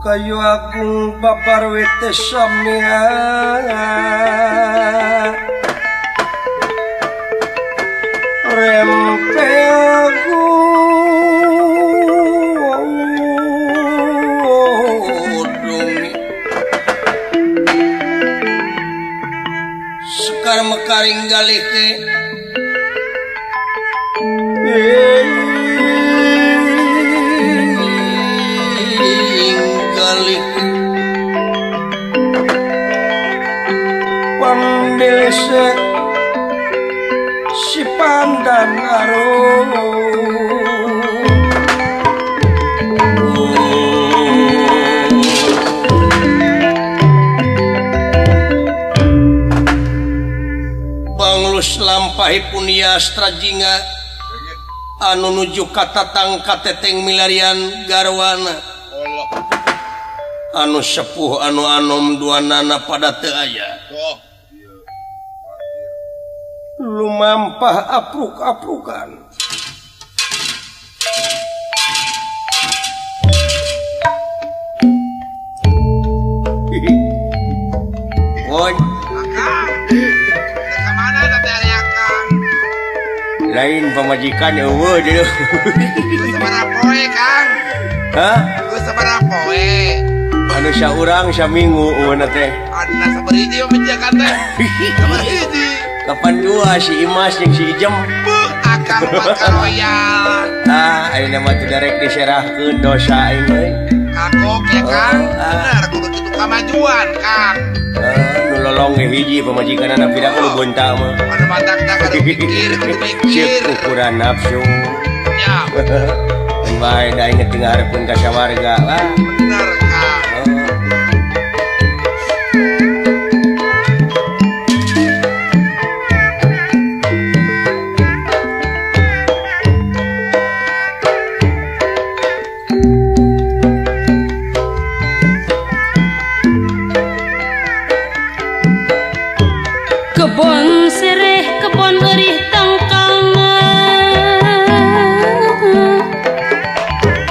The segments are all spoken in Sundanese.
Kayu agung baparwete samia rempe agung sekar mekaring galike Pandilese si pandan arum Banglus lampahipun yastra jinga anu nuju katatang kateteng milarian garwana anu sepuh anu anom dua nana pada teu aya. Lumampah apruk-aprukan. Woi. Kemana teh aya Kang? Lain pamajikan eueuh deui. Geus sabaraha poe Kang? Hah? Geus sabaraha poe? Anu saurang saminggu eueuhna teh. Anu sabaraha hiji pamajikan teh? Sabaraha hiji? Kapan dua si Imas jeung si Ijem. Beuh akang makaroyan. Ah, ayeuna mah teu darek diserahkeun dosa aing euy. Kagok ya Kang. Bener kudu kitu kamajuan Kang. Nu lolong ge hiji pamajikanna pira nu gonta mah. Anu matak tak kudu mikir, kudu mikir. Cek ukuran nafsu. Nya. Bae da inget teu ngahareupeun ka sawarga lah. Bener Kang. Kebon sereh, kebon erih tangkalna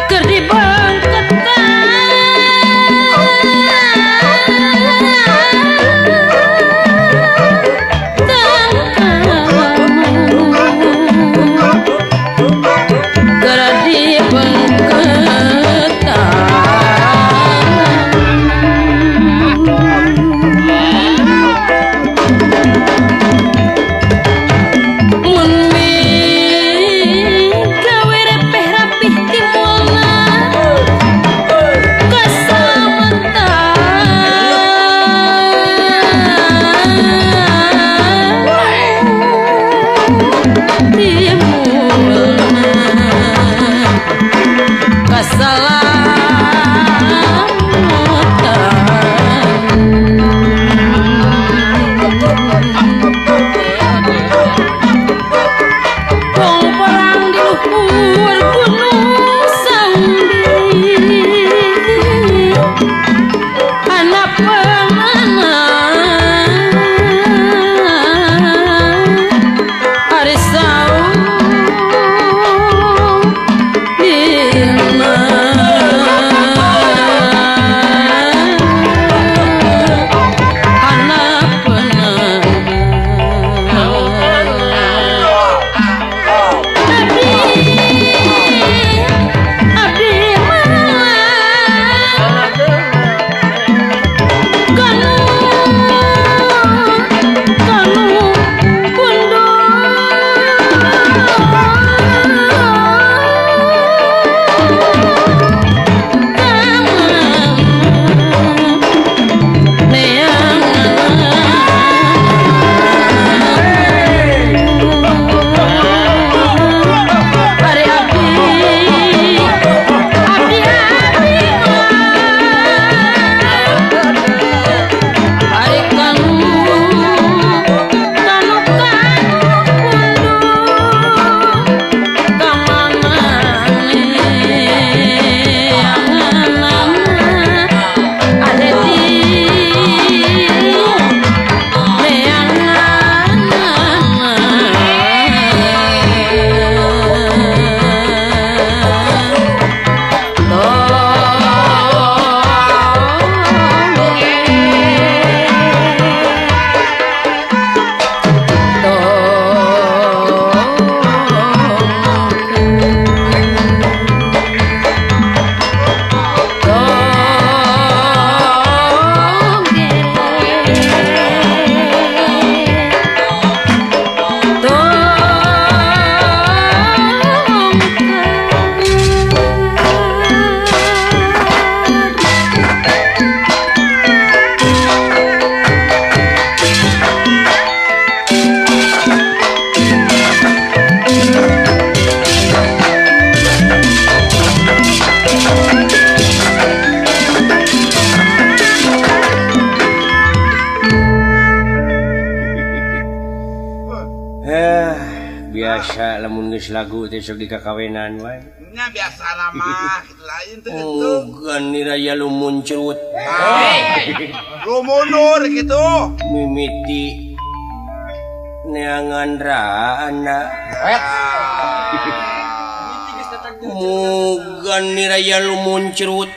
keur dibangketan. Biasa lamun geus lagu teh sok dikakawenan wae. Nya biasa mah kitu lain teh kitu. Mugan niraya lumuncrut. Lumunur kitu. Mimiti neangan rana. Mugan niraya lumuncrut.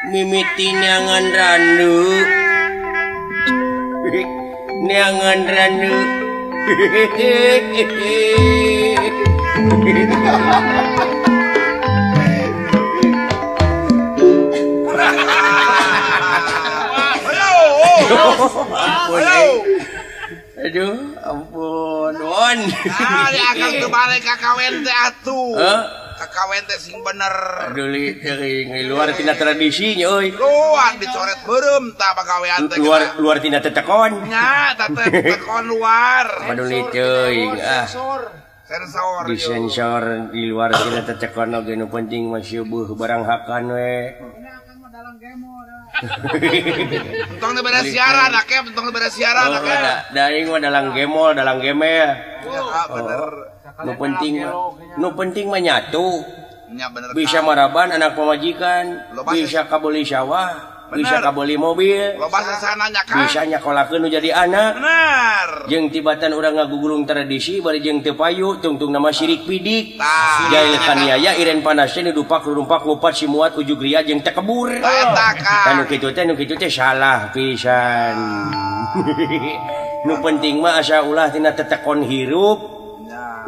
Mimiti neangan randu. Neangan randu. Ampun, aduh, ampun, won. Ah, di akang tuh balik kakawen teh atuh. Kakawen teh sing bener. Aduh, li luar tina tradisinya euy. Luar dicoret beureum tah pagawean teh. Luar luar tina tetekon. Nya, tah tetekon luar. Paduli teuing ah. Sensor. Disensor di luar tina tetekon oge nu penting mah seueuh barang hakan we. Entong teu beres siaran akep, entong teu beres siaran akep. Da aing mah dalang gemol, dalang gemel. Ya, bener. Nu penting mah nyatu. Nya bener. Bisa maraban anak pamajikan, bisa kabeli sawah, bisa kabeli mobil. Loba sasana nya Kang. Bisa nyakolakeun nu jadi anak. Bener. Jeung tibatan urang ngagugulung tradisi bari jeung teu payu tungtung nama sirik pidik. Jail kaniaya iren panasnya nu dupak rumpak ngupat simuat ujug ria jeung tekebur. Eta Kang. Nu kitu teh salah pisan. Nu penting mah asa ulah tina tetekon hirup.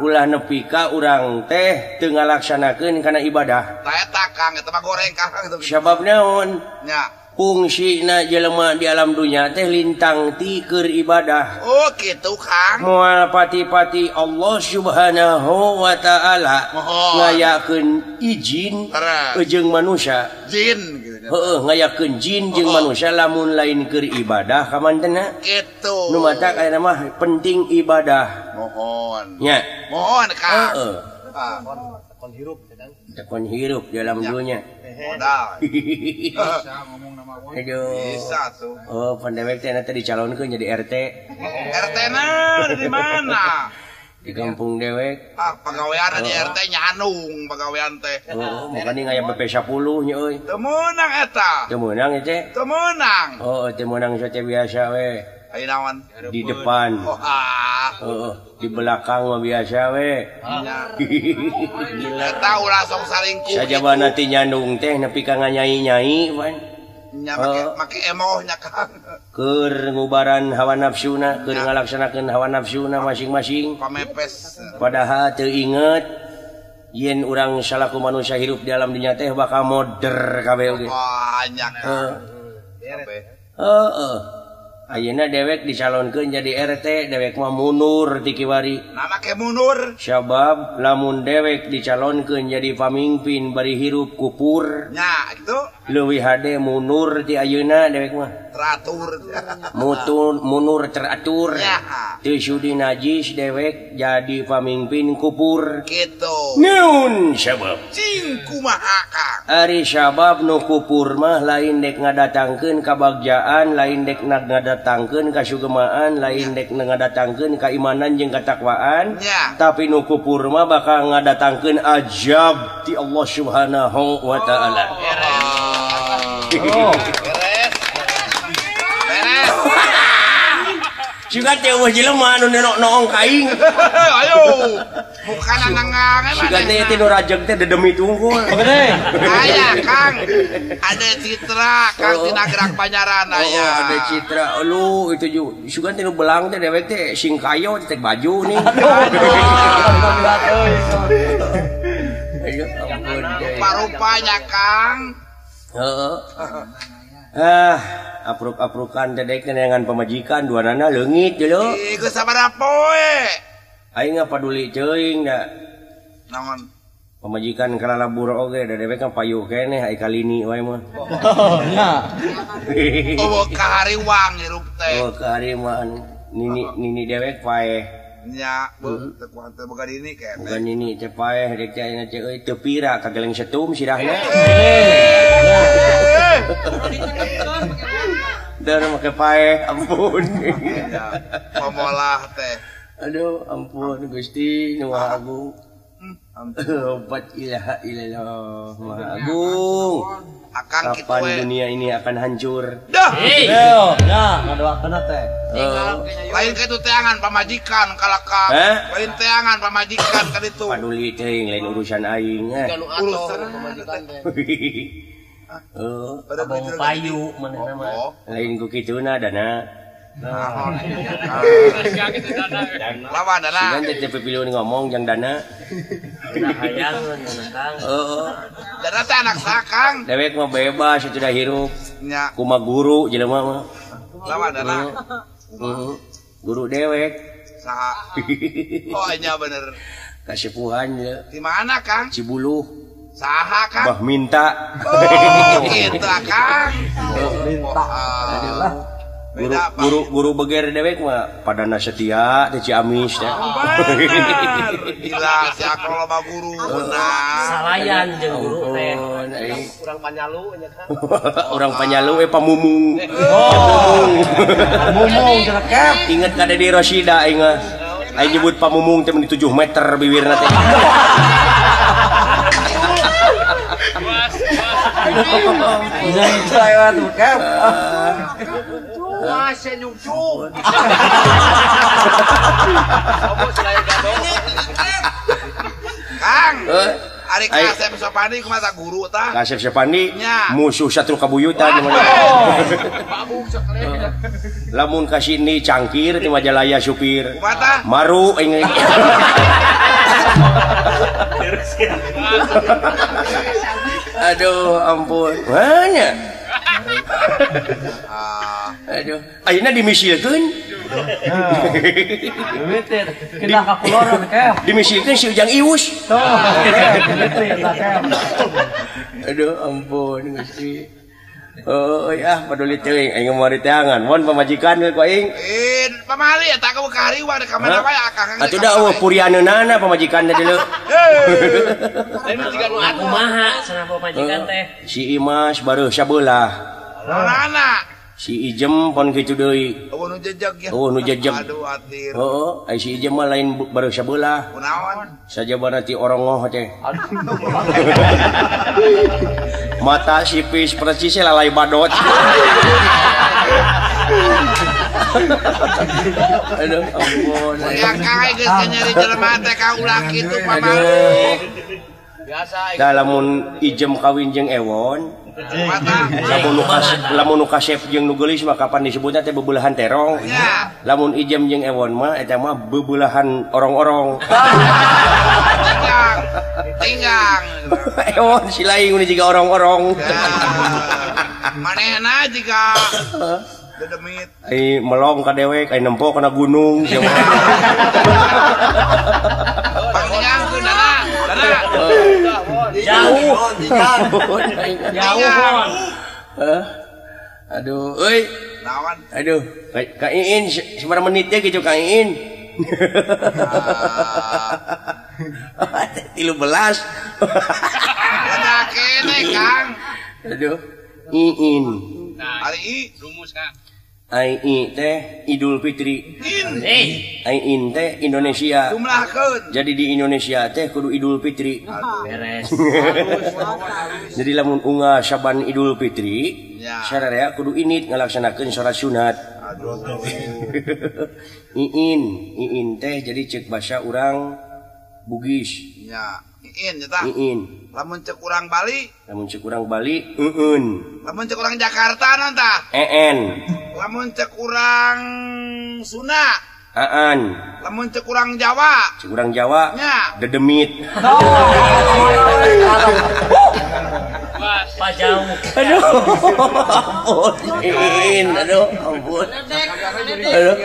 Ulah nepi ka urang teh teu ngalaksanakeun kana ibadah. Tah eta Kang, eta mah goreng Kang. Sabab naon? Nya. Fungsina jelema di alam dunya teh lintang ti keur ibadah. Oh kitu Kang. Moal pati-pati Allah Subhanahu wa taala ngayakeun izin jeung manusia. Jin gitu. Heeh, ngayakeun jin jeung manusia lamun lain keur ibadah kamantena. Kitu. Nu matak ayeuna mah penting ibadah. Mohon. Nya. Mohon Kang. Heeh. Tekon hirup tekon hirup di alam dunya. Modal. Bisa ngomong nama won. Bisa tuh. Oh, pandemik teh nanti dicalonkeun jadi RT. RT na di mana? Di kampung dewek. Ah, pagawean di RT nyanung pagawean teh. Oh, makanya ngaya BP 10 nya euy. Teu meunang eta. Teu meunang teh. Teu meunang. Oh, teu meunang teh biasa we. Ayo naon? Di depan. Oh, ah. Oh, di belakang mah biasa we. Gila. Eta ulah sok salingkuh. Sajabana ti nyandung teh nepi ka nganyai-nyai pan. Nya make emoh nya Kang. Keur ngubaran hawa nafsuna, keur ngalaksanakeun hawa nafsuna masing-masing. Pamepes. Padahal teu inget yen urang salaku manusia hirup di alam dunya teh bakal moder kabeh oge. Banyak. Heeh. Ayeuna dewek dicalonkeun jadi RT, dewek mah mundur ti kiwari. Nah make mundur. Sabab lamun dewek dicalonkeun jadi pamimpin bari hirup kupur. Nya kitu. Leuwih hade mundur ti ayeuna dewek mah. Teratur. Mutun mundur teratur. Nya. Teu sudi najis dewek jadi pamimpin kupur. Kitu. Neun sabab. Cing kumaha Kang? Ari sabab nu kupur mah lain dek ngadatangkeun kabagjaan, lain dek ngadatangkeun kasugemaan, lain dek ngadatangkeun kaimanan jeung katakwaan, tapi nu kupur mah bakal ngadatangkeun azab ti Allah Subhanahu wa taala. Beres. Beres. Siga teh eueuh jelema anu noong ka aing. Ayo. Bukan angangan. Siga teh teh nu rajeg teh dedemi tunggul. Aya Kang. Ada Citra Kang tina gerak Banyaran aya. Ada Citra lu itu ju. Siga teh nu belang teh dewek teh sing kayo teh baju nih. Rupa-rupanya Kang. Heeh. Ah, apruk-aprukan teh dek neangan pamajikan dua nana leungit lho. Ih, geus sabaraha poe? Aing paduli teuing da. Naon? Pamajikan kalalabur oge da dewek kan payu keneh ai kalini wae mah. Oh, nya. Oh, kahariwang hirup teh. Oh, kahariwang. Nini nini dewek paeh. Nya, beuh teu kuat teh boga nini keneh. Boga nini teh paeh dek teh ayeuna teh euy teu pira kageleng setum sirahna. Dar make paeh ampun. Pamolah teh. Aduh, ampun Gusti Nu Maha Agung. Obat ilaha illallah Maha Agung. Akang kitu Kapan dunia ini akan hancur? Dah. Yo, ya, ngadoakeun teh. Lain kitu teangan pamajikan kalaka. Lain teangan pamajikan ka ditu. Paduli teuing lain urusan aing. Urusan pamajikan teh. Heeh, abang payu manehna mah. Lain ku kituna dana. Lawan dana. Sigan teh pipilieun ngomong jang dana. Hayang Kang. Heeh. Dana teh anak saha Kang? Dewek mah bebas atuh da hirup. Nya. Kumaha guru jelema mah. Lawan dana. Heeh. Guru dewek. Saha? Oh nya bener. Kasepuhan ye. Di mana Kang? Cibuluh. Saha Kang? Bah minta. Oh gitu Kang. Minta. Guru guru guru beger dewek mah padana setia teh Ciamis teh. Bener. Gila si akal loba guru benar. Salayan jeung guru teh. Urang Panyalu nya Kang. Urang Panyalu pamumung. Oh. Pamumung cenah kep. Ingat ka Dedi Rosida aing mah. Aing nyebut pamumung teh meuni 7 meter bibirna teh. Bisa lewat kep. Wah, senyum cung. Kang, ari Kasep Sopandi kumaha guru tah? Kasep Sopandi musuh satru kabuyutan. Lamun ka sini cangkir ti Majalaya supir. Kumaha tah? Maru aing. Aduh, ampun. Banyak. Aduh, ayeuna dimisilkeun. Pindah ka kulon kep. Dimisilkeun si Ujang Ius. Tuh. Aduh, ampun Gusti. Oh, ya, paduli teuing aing moal diteangan. Mun pamajikan we ku aing. Pamali eta ka hariwang ka mana wae akang. Atuh da eueuh purianeunana pamajikan teh deuleu. Lain jiga nu kumaha cenah pamajikan teh. Si Imas bareuh sabelah. Naonana? Si Ijem pon kitu deui. Eueuh nu jejeg ya. Eueuh nu jejeg. Aduh atir. Heeh, ai si Ijem mah lain bareuh sabelah. Kunaon? Sajabana ti orongoh teh. Mata sipis percis lalai badot. Aduh, ampun. Ya kae geus nyeri jelema teh ka ulah kitu pamali. Biasa. Da lamun Ijem kawin jeung Ewon, lamun nu kasep jeung nu geulis mah kapan disebutna teh bebeulehan terong. Lamun Ijem jeung Ewon mah eta mah bebeulehan orong-orong. Tinggang. Ewon si lain ini juga orong-orong. Manehna jiga dedemit. Ai melong ka dewek, ai nempo kana gunung. Pangningangkeun dana, dana. Jauh. Jauh. Aduh, euy. Naon? Aduh, Kang Iin sabaraha menit teh kitu Kang Iin. 13. Ada kene Kang. Aduh, Iin. Ari I rumus Kang. Ai I teh Idul Fitri. Ai In teh Indonesia. Jumlahkeun. Jadi di Indonesia teh kudu Idul Fitri. Beres. Jadi lamun unggal saban Idul Fitri, sararea kudu init ngalaksanakeun salat sunat. Iin, Iin teh jadi cek basa urang Bugis. Ya, Iin nya tah. Iin. Lamun cek urang Bali, lamun cek urang Bali, eueun. Lamun cek urang Jakarta naon tah? En. Lamun cek urang Sunda, aan. Lamun cek urang Jawa, cek urang Jawa, nya dedemit. Pak jauh. Aduh, ampun, Iin, aduh, ampun. Aduh,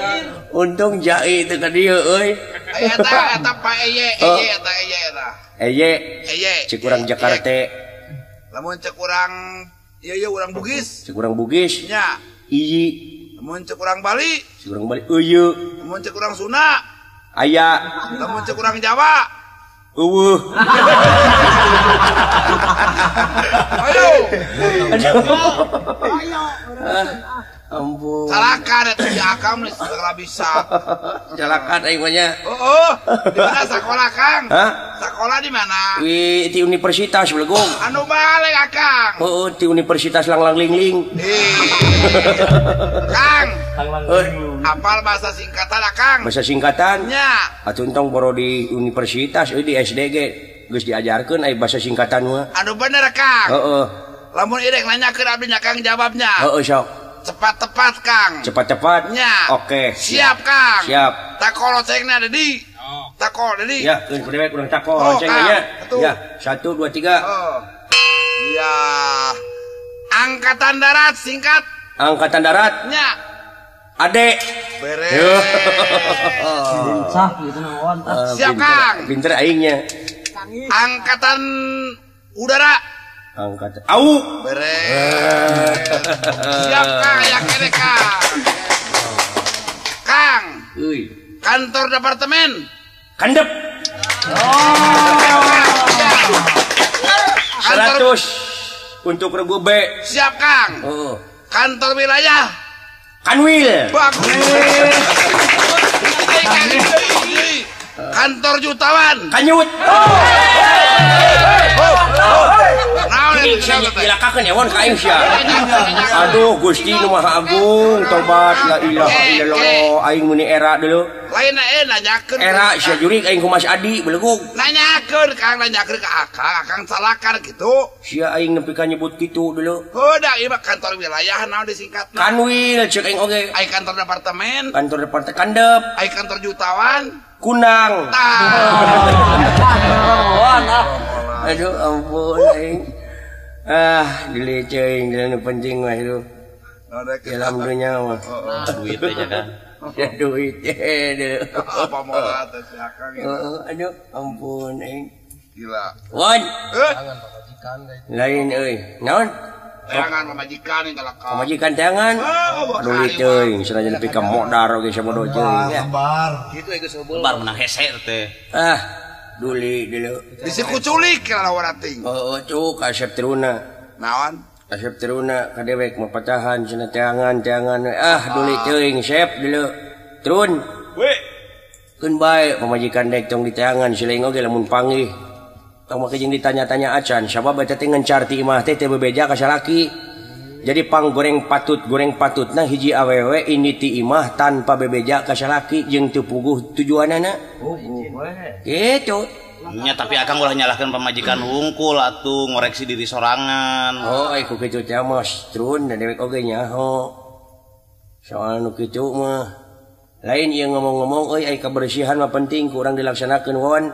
untung jai teu ka dieu euy. Eta eta Pak Eye, Eye eta Eye eta. Eye, Eye. Cek urang Jakarta. Lamun cek urang ieu ieu urang Bugis. Cek urang Bugis. Nya. Iyi. Lamun cek urang Bali. Cek urang Bali euyeut. Lamun cek urang Sunda. Aya. Lamun cek urang Jawa. Eueuh. Ayo. Aduh. Ampun. Calakan eta si Akang geus segala bisa. Calakan aing mah nya. Heeh. Di mana sakola Kang? Hah? Sakola di mana? Wih, di universitas belegong. Anu balik Akang. Heeh, di Universitas Langlang Lingling. Kang. Apal bahasa singkatan Akang? Bahasa singkatan? Nya. Atuh entong boro di universitas euy di SD ge geus diajarkeun ai bahasa singkatan mah. Anu bener Kang. Heeh. Lamun irek nanyakeun abdi nya Kang jawabnya. Heeh sok. Cepat-tepat Kang. Cepat-cepat. Nya. Oke. Siap Kang. Siap. Takol loncengna Dedi. Takol Dedi. Ya, geus dewek urang takol loncengna nya. Ya, 1 2 3. Oh. Ya. Angkatan Darat singkat. Angkatan Darat. Nya. Ade. Beres. Lincah gitu naon. Siap Kang. Pinter aingnya. Angkatan Udara. Angkatan au. Beres. Siap Kang, ya kene Kang. Kang. Euy. Kantor departemen. Kandep. Oh. 100 untuk regu B. Siap Kang. Oh. Kantor wilayah. Kanwil. Bagus. Kantor jutawan. Kanyut. Dilakakeun ya won ka aing sia. Aduh Gusti nu Maha Agung, tobat la ilaha illallah aing meuni era deuleu. Lain nanyakeun. Era sia jurig aing ku Mas Adi belegug. Nanyakeun Kang, nanyakeun ka Akang, Akang salakan kitu. Sia aing nepi ka nyebut kitu deuleu. Heuh da ieu mah kantor wilayah naon disingkatna? Kanwil ceuk aing oge. Ai kantor departemen. Kantor departemen kandep. Ai kantor jutawan. Kunang. Tah. Aduh ampun aing. Ah, dileceng nu penting mah itu. Dalam dunia mah. Duit aja kan. Ya duit eh. Apa mau teh si Akang ya. Aduh ampun aing. Gila. Won. Tangan pamajikan lain euy. Naon? Tangan pamajikan yang galak. Pamajikan tangan. Aduh teuing sanajan nepi ka modar oge sabodo teuing. Lebar. Kitu geus lebar menang hese teh. Ah. Duli dulu. Bisi kuculik lawan ting. Oh, cuk kasep teruna. Naon? Kasep teruna ka dewek mah patahan cenah teangan-teangan. Ah, duli teuing sep dulu. Turun. We. Keun bae pamajikan dek tong diteangan siling oge lamun panggih. Tong make jeung ditanya-tanya acan sabab eta teh ngencar ti imah teh teu bebeja ka salaki. Jadi pang goreng patutna hiji awewe ini ti imah tanpa bebeja ka salaki jeung teu puguh tujuanana. Oh, gitu. Nya tapi Akang ulah nyalahkeun pamajikan hungkul atuh ngoreksi diri sorangan. Oh, ai ku kitu teh mah strun da dewek oge nyaho. Soal nu kitu mah lain ieu ngomong-ngomong euy ai kabersihan mah penting ku urang dilaksanakeun won.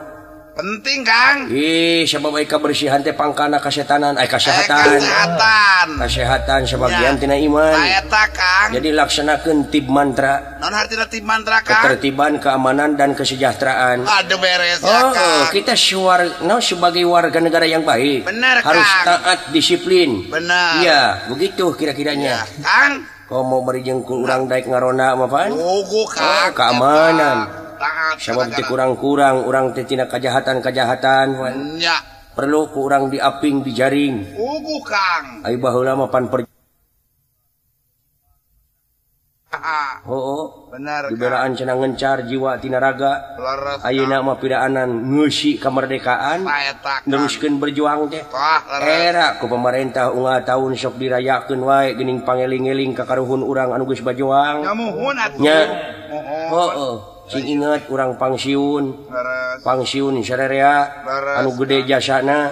Penting Kang. Ih, sabab ai kabersihan teh pangkana kasetanan, ai kasehatan. Kesehatan. Kesehatan sebagian tina iman. Eta Kang. Jadi laksanakeun tib mantra. Naon hartina tib mantra Kang? Ketertiban, keamanan dan kesejahteraan. Aduh beres ya Kang. Kita sebagai warga negara yang baik. Benar, Kang. Harus taat disiplin. Benar. Iya, begitu kira-kiranya. Ya, Kang. Komo bari jeung ku urang daek ngarona mah pan? Puguh Kang. Oh, keamanan. Sabab teh kurang-kurang urang teh tina kejahatan-kejahatan. Nya. Perlu ku urang diaping dijaring. Puguh Kang. Ai baheula mah pan Oh, benar. Dibelaan cenah ngencar jiwa tina raga. Ayeuna mah pidaanan ngeusi kemerdekaan. Neruskeun berjuang teh. Era ku pemerintah unggal taun sok dirayakeun wae geuning pangeling-eling ka karuhun urang anu geus bajuang. Nya muhun atuh. Nya. Heuh. Sing inget urang pangsiun. Pangsiun sarerea anu gede jasana.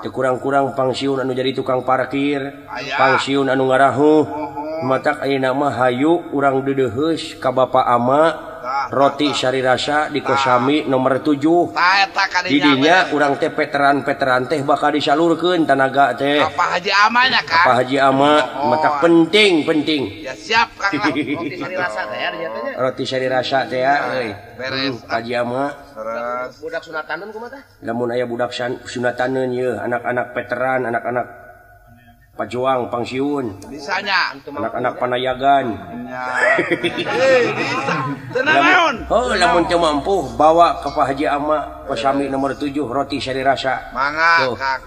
Teu kurang-kurang pangsiun anu jadi tukang parkir, pangsiun anu ngarahuh. Matak ayeuna mah hayu urang deudeuheus ka Bapa Ama roti sari rasa di Kosami nomor 7. Didinya urang teh veteran-veteran teh bakal disalurkeun tanaga teh. Apa Haji Ama nya Kang? Apa Haji Ama matak penting penting. Ya siap Kang. Roti sari rasa teh ya Roti sari rasa teh ya euy. Beres. Haji Ama. Budak sunataneun kumaha tah? Lamun aya budak sunataneun yeuh anak-anak veteran, anak-anak pajuang pangsiun bisanya anak-anak panayagan. Bisa tenang. Oh, lamun teu mampu bawa ke Pak Haji Ama Kosami nomor 7 roti sari rasa. Mangga Kang.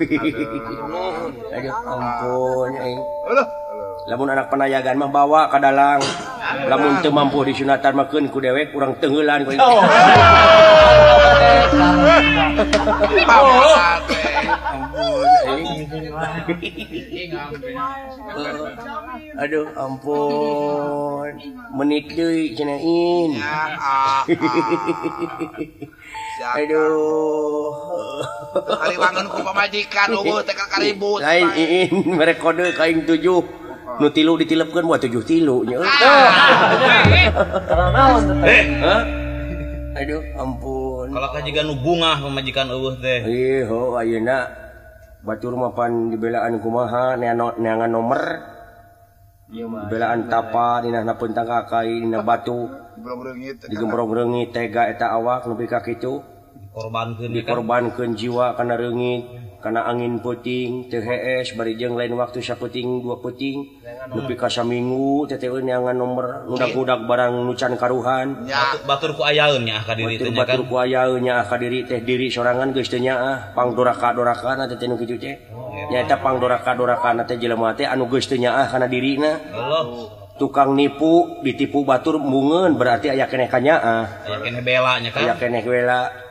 Aduh ampun aing. Lamun anak panayagan mah bawa ka dalang. Lamun teu mampu disunatan mah keun ku dewek urang teungeulan ku. Aduh ampun. Menit deui cenah in. Aduh. Kariwangan ku pamajikan eueuh teh karibut. Lain iin mere kode ka aing 7. Nu tilu ditilepkeun buat 7 tilu nya. Hah? Aduh ampun. Kalau ka jiga nu bungah pamajikan eueuh teh. Ih, ho ayeuna batur mah pan dibelaan kumaha neangan nomor. Belaan tapa dina napeun tangkakai dina batu. Digembrong reungit tega eta awak nepi ka kitu. Dikorbankeun dikorbankeun jiwa kana reungit. Kana angin peuting teu hees bari jeung lain waktu saputing dua peuting nepi ka saminggu teh teh neangan nomor ngudag-ngudag barang nu can karuhan batur ku ayaeun nyaah ka diri teh batur ku ayaeun nyaah ka diri teh diri sorangan geus teu nyaah pangdoraka-dorakana teh nu kitu teh nyaeta pangdoraka-dorakana teh jelema teh anu geus teu nyaah kana dirina tukang nipu ditipu batur mungeun berarti aya keneh ka nyaah aya keneh bela nya kan aya keneh bela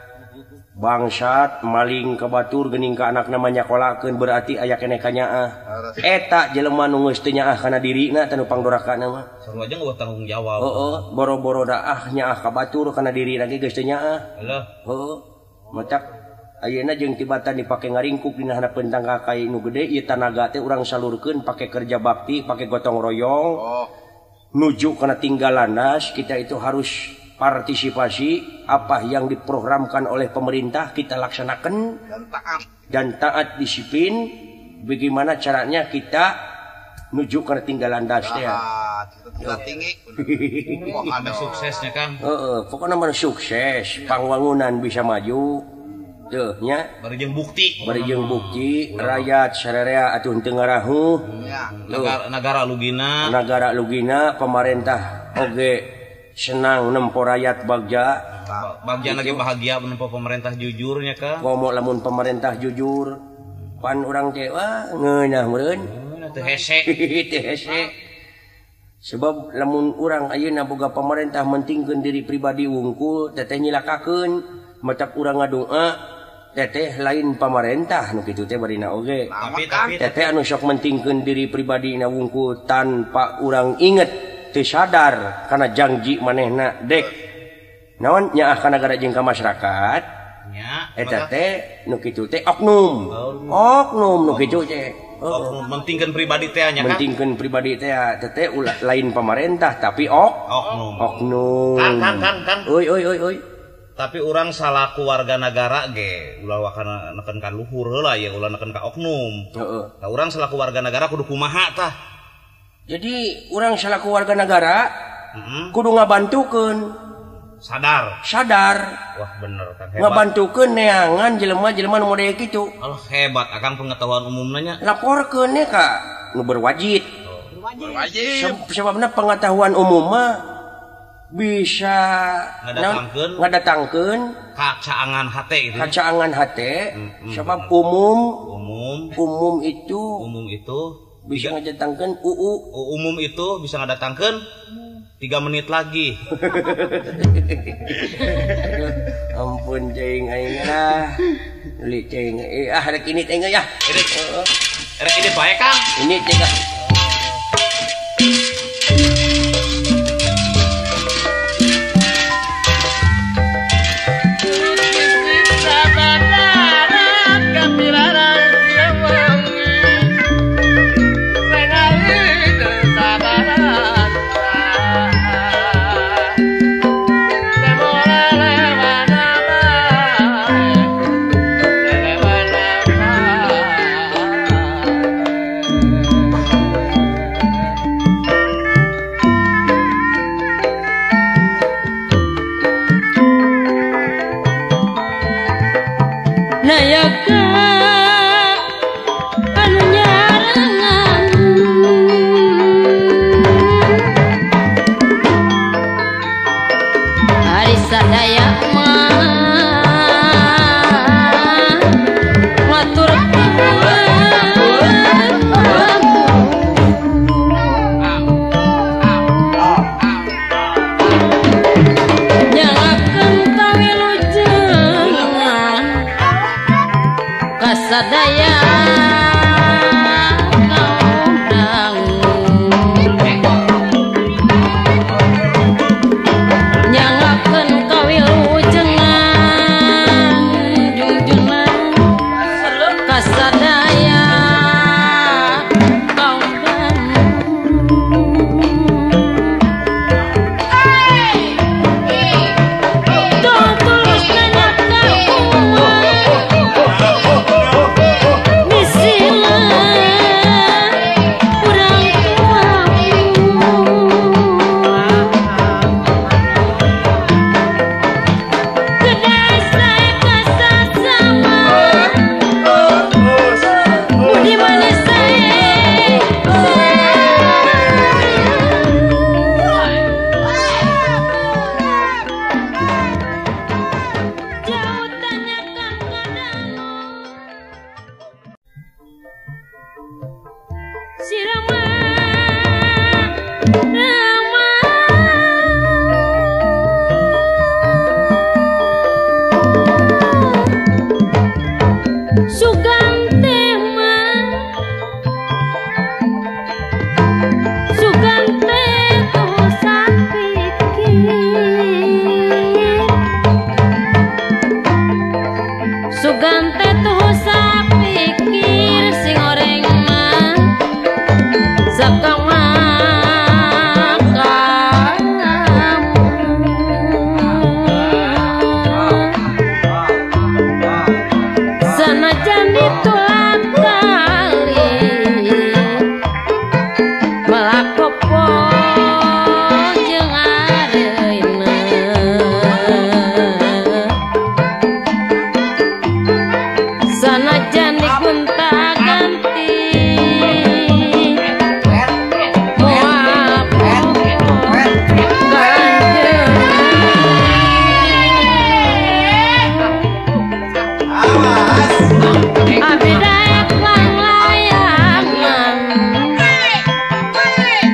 bangsat maling ke batur geuning ka anakna mah nyakolakeun berarti aya keneh ka nyaah eta jelema nu geus teu nyaah kana dirina teh nu pangdorakana mah sarua jeung eueuh tanggung jawab heueuh boro-boro daah nyaah ka batur kana dirina ge geus teu nyaah heueuh matak ayeuna jeung tibatan dipake ngaringkuk dina handapeun tangkakai nu gede ieu tanaga teh urang salurkeun pake kerja bakti pake gotong royong nuju kana tinggal landas kita itu harus partisipasi apa yang diprogramkan oleh pemerintah kita laksanakan dan taat disiplin. Bagaimana caranya kita menuju ke tinggalan landas teh. Tinggi. Ada suksesnya Kang. Pokoknya mah sukses, pangwangunan bisa maju. Tuh nya. Bari jeung bukti. Bari jeung bukti rakyat sararea atuh teu ngarahuh. Nagara lugina. Nagara lugina pemerintah oge senang nempo rakyat bagja bagja lagi bahagia menempo pemerintah jujurnya ka komo lamun pemerintah jujur pan urang teh wah ngeunah meureun teu hese teu hese sebab lamun urang ayeuna boga pemerintah mentingkeun diri pribadi wungkul teteh nyilakakeun matak urang ngadoa teteh lain pamarentah nu kitu teh barina oge tapi teteh anu sok mentingkeun diri pribadina wungkul tanpa urang inget teu sadar kana janji manehna dek naon nyaah kana nagara jeung ka masyarakat nya eta teh nu kitu teh oknum oknum nu kitu teh mentingkeun pribadi teh nya kan mentingkeun pribadi teh teh lain pamarentah tapi oknum oknum kan euy euy euy euy tapi urang salaku warga nagara ge ulah wakana neken ka luhur heula ya ulah neken ka oknum heeh tah urang salaku warga nagara kudu kumaha tah. Jadi urang salaku warga negara kudu ngabantukeun sadar sadar wah bener kan hebat ngabantukeun neangan jelema-jelema nu model kitu. Allah hebat akang pengetahuan umumna nya laporkeun nya ka nu berwajib. Berwajib sebabna pengetahuan umum mah bisa ngadatangkeun kacaangan hate gitu kacaangan hate sebab umum umum itu bisa ngadatangkeun UU umum itu bisa ngadatangkeun 3 menit lagi. Ampun cing aing lah. Uli cing ah rek ini teh ya. Rek ini bae Kang. Ini teh ah.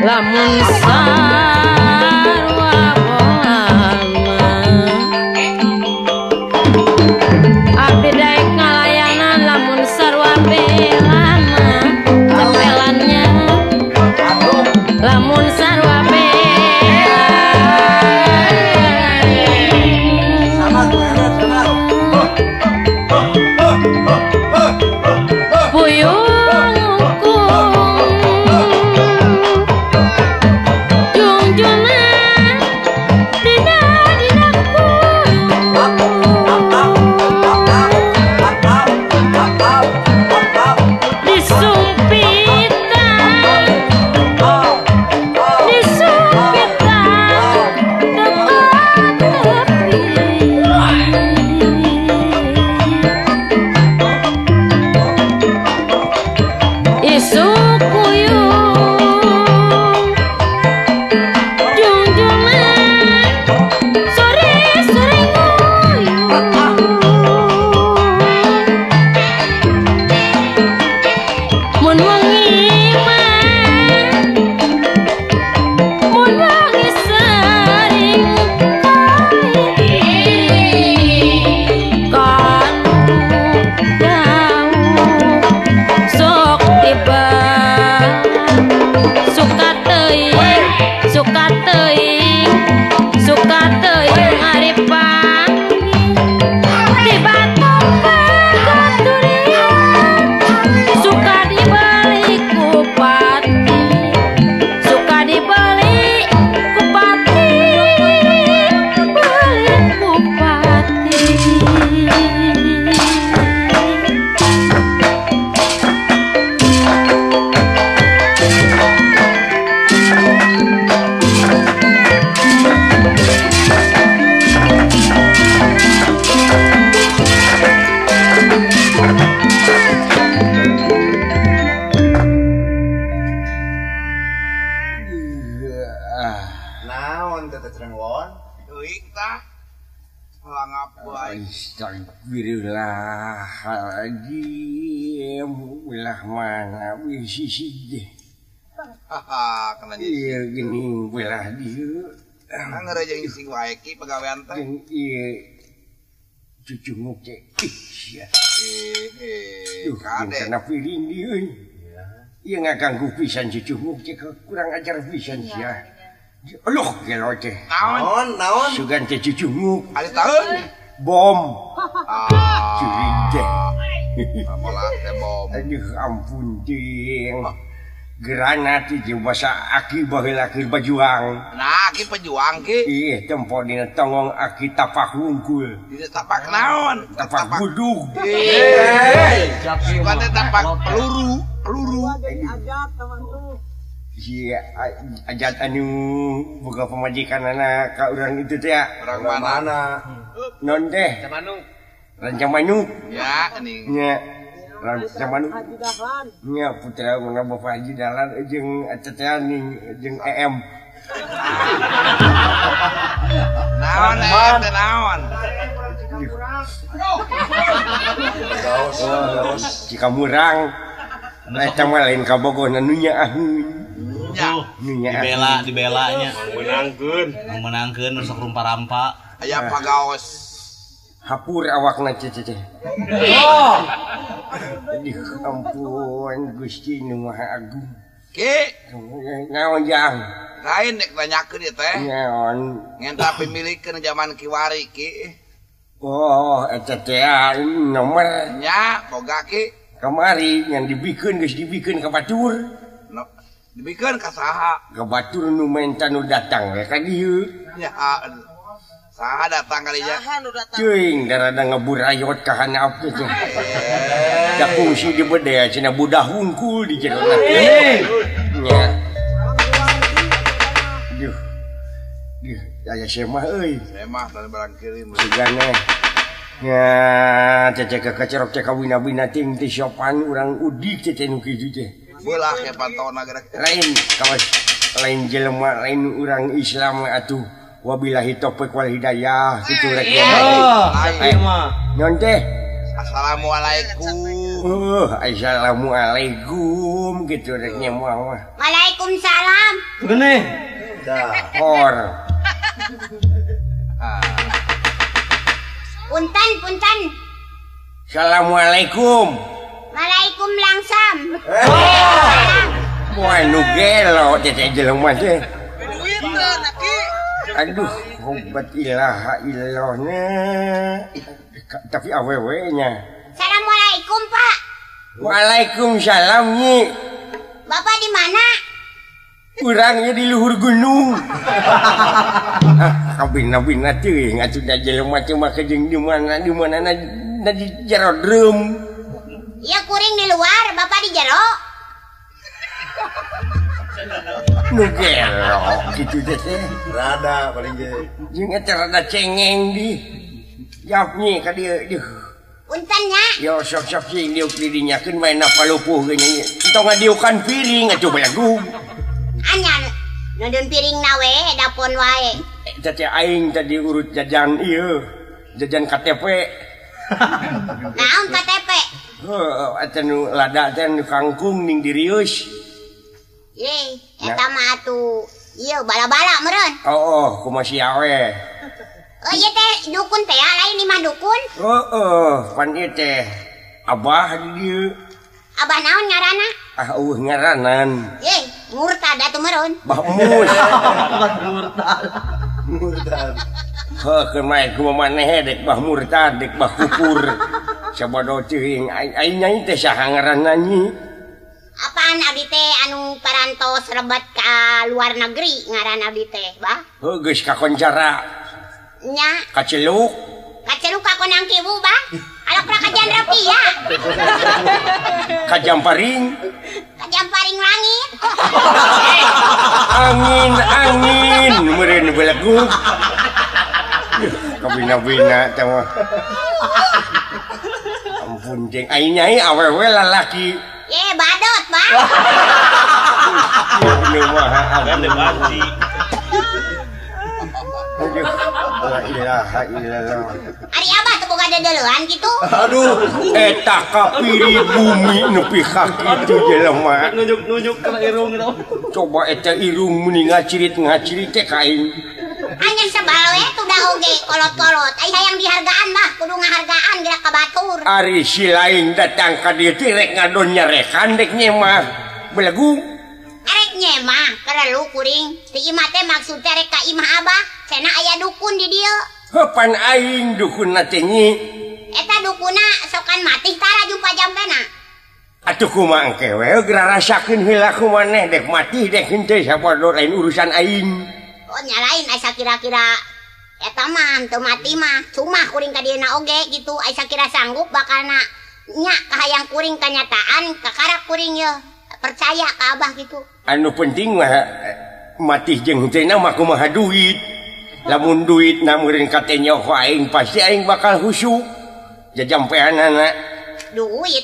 Lamun sarwa bolana abdi daek ngalayanan lamun sarwa belana cepelannya lamun sarwa Astagfirullahaladzim, ulah mana sisi haha kena ieu geuning belah dieu. Ngerejeung sing wae ki pagawean teh. Jeung ieu cucunguk teh. Ih sia. Eh kade. Kana piring dieu euy. Ieu ngaganggu pisan cucunguk teh kurang ajar pisan sia. Aduh gelo teh. Naon naon? Sugan teh cucunguk. Ari taun bom. Curing teh. Apalah teh bom. Aduh ampun ding. Granat itu bahasa aki baheula keur bajuang. Nah, aki pejuang ki. Ih, tempo dina tongong aki tapak wungkul. Dina tapak naon? Tapak budug. Eh, suka teh tapak peluru, peluru. Si ajat anu boga pamajikanana ka urang itu teh ya. Urang mana? Non teh. Manuk. Rancang Manuk. Ya, nih. Nya. Rancang Manuk. Nya putra urang Bapak Haji Dahlan jeung eta teh ning jeung EM. Naon EM teh naon? Gaos. Cikamurang. Eta mah lain ka Bogor nu nyaaheun. Dibela, dibelanya. Menangkeun. Menangkeun sok rumpa-rampa. Aya pagaos. Hapur awakna teh teh. Oh. Aduh ampun Gusti nu Maha Agung. Ki, naon jang? Lain nek nanyakeun ieu teh. Naon? Ngenta pimilikeun zaman kiwari ki. Oh, eta teh nomor nya boga ki. Kamari yang dibikeun geus dibikeun ka batur. No, dibikeun ka saha? Ka batur nu menta nu datang we ka dieu. Nya saha datang kali nya? Saha nu datang? Teuing darada ngeburayot ka handap teh. Da kungsi di bedea cenah budah hungkul di jero teh. Nya. Duh. Duh, aya semah euy. Semah tadi barang kirim. Sigana. Nya, cecek kacerok cek kawina-wina ting teh sopan urang udik teh nu kitu teh. Beulah ke pantona gerak. Lain kawas lain jelema lain urang Islam atuh. Wabillahi taufik wal hidayah kitu rek. Oh, mah. Nyon teh. Assalamualaikum. Assalamualaikum kitu rek nya mah. Waalaikumsalam. Waalaikumsalam. Gene. Dahor. Punten, punten. Assalamualaikum. Waalaikum langsam. Wah, nu gelo teh jelema teh. Aduh, obat ilaha illallahnya. Tapi awewe nya. Assalamualaikum, Pak. Waalaikumsalam, Nyi. Bapak di mana? Urangnya di luhur gunung. Ah, kabina-bina teuing atuh da jelema teh make jeung di mana na di jero drum. Iya, kuring di luar, Bapak di jero. Nu gelo kitu teh. Rada paling ge. Jeung eta rada cengeng di. Jawab nyi ka dieu. Duh. Punten nya. Yo sok-sok sing diuk di dinyakeun bae na palupuh ge nya. Entong ngadiukan piring atuh balagung. Anya nonton piring na we dapon wae. Eta teh aing tadi urut jajan ieu. Jajan KTP. Naon KTP? Heuh, eta nu lada teh nu kangkung ning dirius. Ye, eta mah atuh ieu bala-bala meureun. Oh, kumaha sia we. Oh ieu teh dukun teh lain imah dukun? Heeh, pan ieu teh abah di dieu. Abah naon ngaranna? Ah, eueuh ngaranan. Ye, murtad atuh meureun. Bah mus. Murtad. Murtad. Heuh, keur mae kumaha maneh dek bah murtad, dek bah kufur. Sabodo teuing aing nyai teh saha ngaranna nyi? Apaan abdi teh anu parantos rebet ka luar negeri ngaran abdi teh, bah? Heuh, geus kakoncara. Nya. Kaceluk. Kaceluk ka Konang Kiwu, bah? Alok pra kajan rapia. Kajamparing. Kajamparing langit. Angin angin meureun belegug. Kabina-bina teh mah. Ampun jeung aing nyai awewe lalaki. Ye, badot, bah. Nu mah ampun. Aduh, la ilaha illallah. Ari abah teu boga dedeleuan kitu. Aduh, eta kapiri bumi nepi ka kitu jelema. Nunjuk-nunjuk kana irung gitu. Coba eta irung meni ngacirit-ngacirit teh ka aing. Hanya sebal we tuh da oge kolot-kolot. Ai hayang dihargaan mah kudu ngahargaan geura ka batur. Ari si lain datang ka dieu teh rek ngadon nyarekan dek nyemah. Belagu. Arek nyemah perlu kuring. Ti imah teh maksud teh rek ka imah abah. Cenah aya dukun di dieu. Heuh pan aing dukunna teh nyi. Eta dukuna sokan matih tara jumpa jampena. Atuh kumaha engke we geura rasakeun heula ku maneh dek matih dek henteu sapodo lain urusan aing. Oh nya lain asa kira-kira eta mah teu mati mah cuma kuring ka dieuna oge gitu asa kira sanggup bakalna nya kahayang kuring kanyataan kakarak kuring ye percaya ka abah gitu. Anu penting mah matih jeung henteu mah kumaha duit. Lamun duit na meureun kate nyoho aing pasti aing bakal husuk. Jajampeanana. Duit.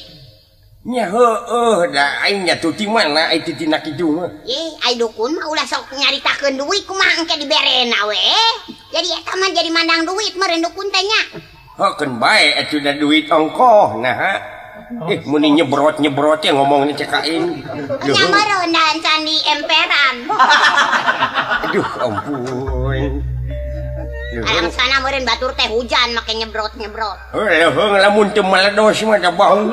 Nya heueuh da aing nya tuh ti mana ai ti tina kitu mah. Ih, ai dukun mah ulah sok nyaritakeun duit kumaha engke diberena we. Jadi eta mah jadi mandang duit meureun dukun teh nya. Heuh keun bae atuh da duit ongkoh nah. Muni nyebrot-nyebrot teh ngomongna cek aing. Nya meureun da encan di emperan. Aduh ampun. Alang sana meureun batur teh hujan make nyebrot-nyebrot. Heuh lamun teu meledos mah da bau.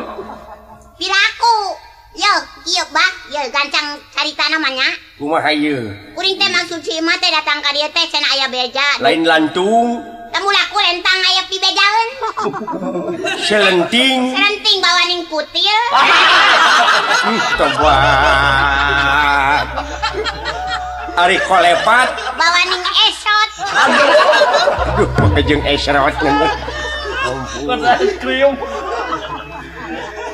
Piraku. Yo, ieu bah, yo gancang caritana mah nya. Kumaha ieu? Kuring teh maksud si imah teh datang ka dieu teh cenah aya beja. Lain lantung. Temu laku lentang aya pibejaeun. Selenting. Selenting bawaning kutil. Tobat. Ari kolepat bawaning esot. Aduh, make jeung esrot ngeuneuh. Ampun. Es krim.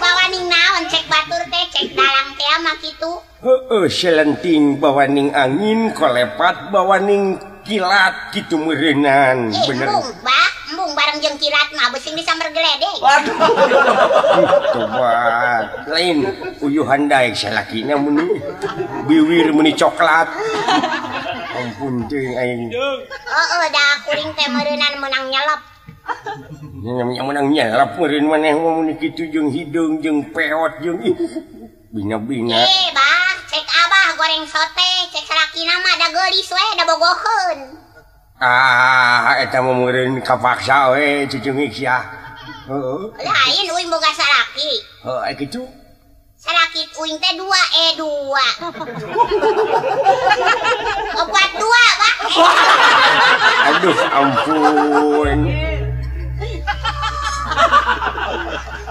Bawaning naon cek batur teh cek dalang teh mah kitu. Heueuh, selenting bawaning angin, kolepat bawaning kilat kitu meureunan. Bener. Embung, bah, embung bareng jeung kilat mah beusing disamber geledek. Waduh. Tobat. Lain uyuhan daek salakina muni biwir muni coklat. Ampun teuing aing. Heeh, da kuring teh meureunan meunang nyelep. Nya meunang nyelep meureun maneh muni kitu jeung hideung jeung peot jeung ih bina-bina. Eh, bah, cek abah goreng ngagoreng sote cek salakina mah da geulis we da bogoheun. Ah, eta mah meureun kapaksa we cucungik sia. Heeh. Lain uing boga salaki. Heuh, ai kitu. Salaki uing teh 2 2. Opat 2, Pak. Aduh, ampun.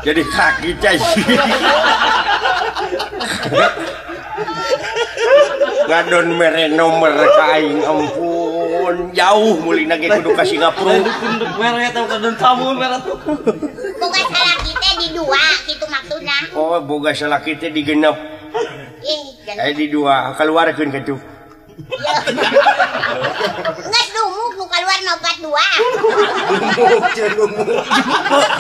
Jadi kaki teh. Ngadon mere nomor ka aing ampun. Jauh mulina ge kudu ka Singapura. Mere eta kadon samun mere tuh. Boga salaki teh di dua kitu maksudna. Oh, boga salaki teh di genep. Ih, di dua kaluarkeun kitu. Geus dumuk nu kaluar 42. Dumuk.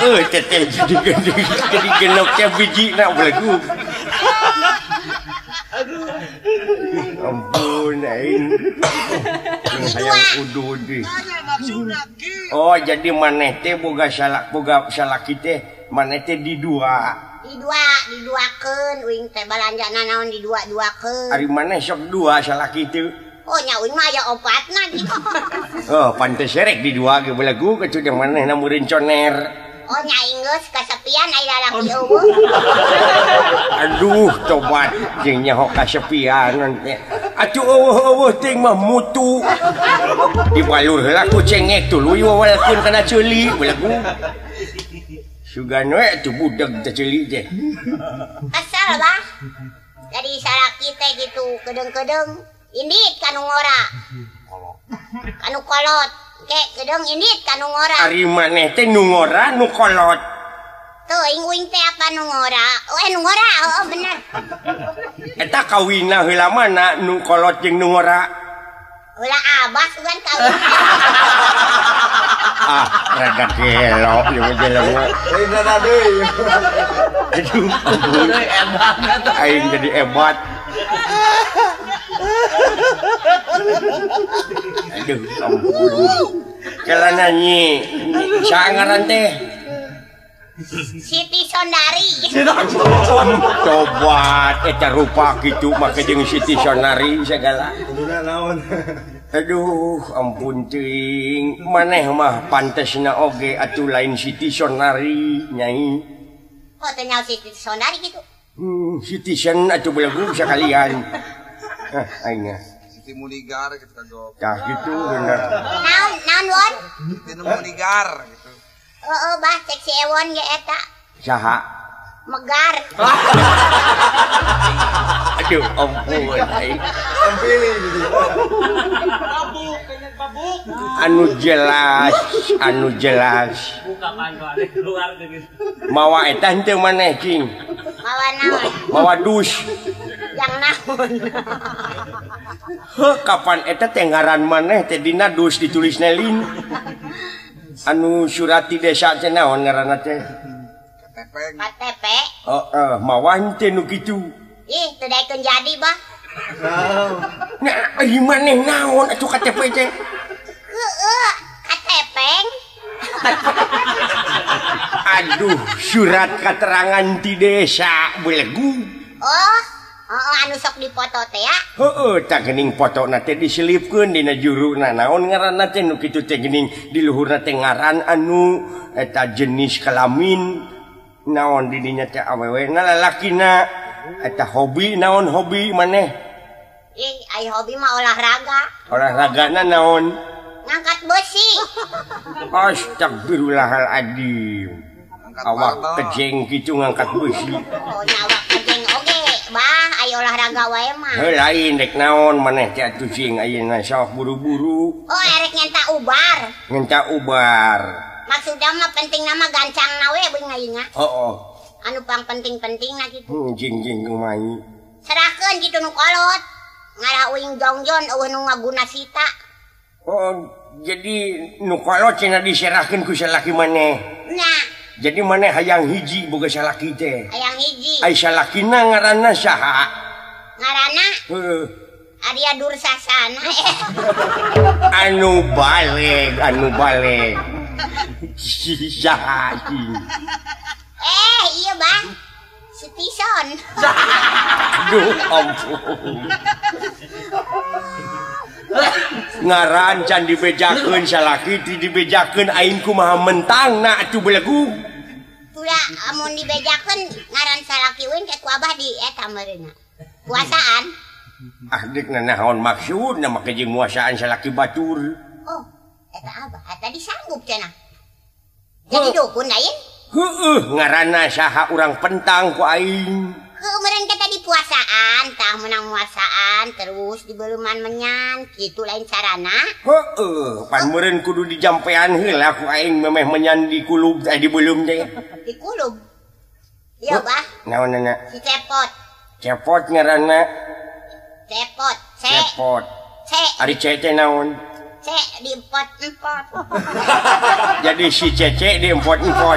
Heuh, teteh jadi genep teh bijina belegug. Aduh. Ampun aing. Hayang udud. Oh, jadi maneh teh boga salaki teh maneh teh di dua. Di dua, diduakeun uing teh balanjana naon di dua-duakeun. Ari maneh sok dua salaki teh. Oh, nya uing mah aya opatna gitu. Oh, pantes serek di dua ge belegu kecu jeung manehna meureun coner. Oh, nya geus kasepian ai lalaki eueuh. Aduh, tobat jeung nyaho kasepian teh. Atuh eueuh-eueuh teuing mah mutu. Dibalur heula ku cengek tuluy wawalkeun kana ceuli belegu. Sugan we atuh budeg teh ceuli teh. Asal bah. Jadi salaki teh gitu kedeung-kedeung indit ka nu ngora. Kanu kolot. Ke kedeung indit ka nu ngora. Ari maneh teh nu ngora nu kolot. Teuing uing teh apa nu ngora? Oh, nu ngora, oh bener. Eta kawinna heula mana nu kolot jeung nu ngora? Heula abah sugan kawin. Ah, rada gelo ieu mah jelema. Lain rada deui. Aduh, aing jadi hebat. Aduh, ampun. Kelana nyi, saha ngaran teh? Siti Sondari. Coba eta rupa kitu make jeung Siti Sondari segala. Kuduna naon? Aduh, ampun teuing. Maneh mah pantesna oge atuh lain Siti Sondari nyai. Kok teh nyaho Siti Sondari kitu? Siti Sen atuh belegu sakalian. Ah, aing. Siti Munigar kitu kagok. Tah kitu bener. Naon, naon won? Siti Munigar gitu. Heeh, bah cek si Ewon ge eta. Saha? Megar. Aduh, ampun aing. Mabuk, mabuk. Anu jelas, anu jelas. Buka pantu keluar gitu. Mawa eta henteu maneh cing. Mawa naon? Mawa dus. Yang naon? Heuh, kapan eta teh ngaran maneh teh dina dus ditulis nelin. Anu surat di desa teh naon ngaranna teh? KTP. KTP. Heeh, mawa henteu nu kitu. Ih, teu daekeun jadi, bah. Nah, ari maneh naon atuh KTP teh? Heueuh, KTP. Aduh, surat keterangan di desa belegu. Oh, oh, anu sok dipoto teh ya? Heeh, tah geuning fotona teh diselipkeun dina juruna naon ngaranna teh nu kitu teh geuning di luhurna teh ngaran anu eta jenis kelamin naon di dinya teh awewena lalakina eta hobi naon hobi maneh? Ih, ai hobi mah olahraga. Olahragana naon? Ngangkat besi. Astagfirullahaladzim. Awak kejeng kitu ngangkat besi. Oh, nya awak kejeng oge, bah, ayo olahraga wae mah. Heuh, lain rek naon maneh teh atuh cing ayeuna sok buru-buru. Oh, erek nyenta ubar. Nyenta ubar. Maksudna mah pentingna mah gancangna we beung ayeuna. Heeh. Anu pang penting-pentingna kitu. Jing-jing kumaha. Serahkeun kitu nu kolot. Ngarah uing jongjon eueuh nu ngaguna sita. Oh, jadi nu kolot cenah diserahkeun ku salaki maneh. Nya. Jadi maneh hayang hiji boga salaki teh. Hayang hiji. Ai salakina ngaranna saha? Ngaranna? Heuh. Arya Dursasana. Anu baleg, anu baleg. Saha sih? Iya, Bang. Setison. Aduh, ampun. Ngaran can dibejakeun salaki ti dibejakeun aing kumaha mentangna atuh belegu. Tula amun dibejakeun ngaran salaki uing ke ku abah di eta meureunna. Puasaan. Ah deuk nanaon maksudna make jeung muasaan salaki batur. Oh, eta abah tadi sanggup cenah. Jadi dukun lain? Heueuh, ngaranna saha urang pentang ku aing. Heueuh meureun teh tadi puasaan, tah meunang muasaan terus dibeuleman menyan, kitu lain carana. Heueuh, pan meureun kudu dijampean heula ku aing memeh menyan di kulub teh dibeuleum teh. Di kulub. Ieu bah. Naonna? Si Cepot. Cepot ngaranna. Cepot, C. Cepot. C. Ari C teh naon? C di empot-empot. Jadi si Cece di empot-empot.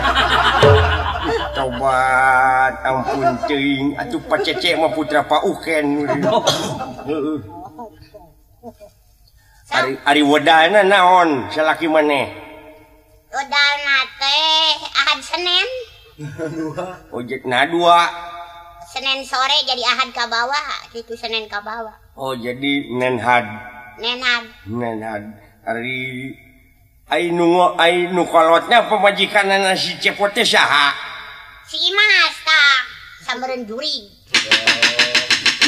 Tobat, ampun teuing atuh Pak Cece mah putra Pak Uken. Heeh. Ari ari wedalna naon salaki maneh? Wedalna teh Ahad Senin. Oh, nah dua. Senin sore jadi Ahad ka bawah, gitu Senin ka bawah. Oh, jadi Nenhad. Nenhad. Nenhad. Ari ai nu ai nu kolotna pamajikanana si Cepot teh saha? Si Imas tah, sameureun jurig.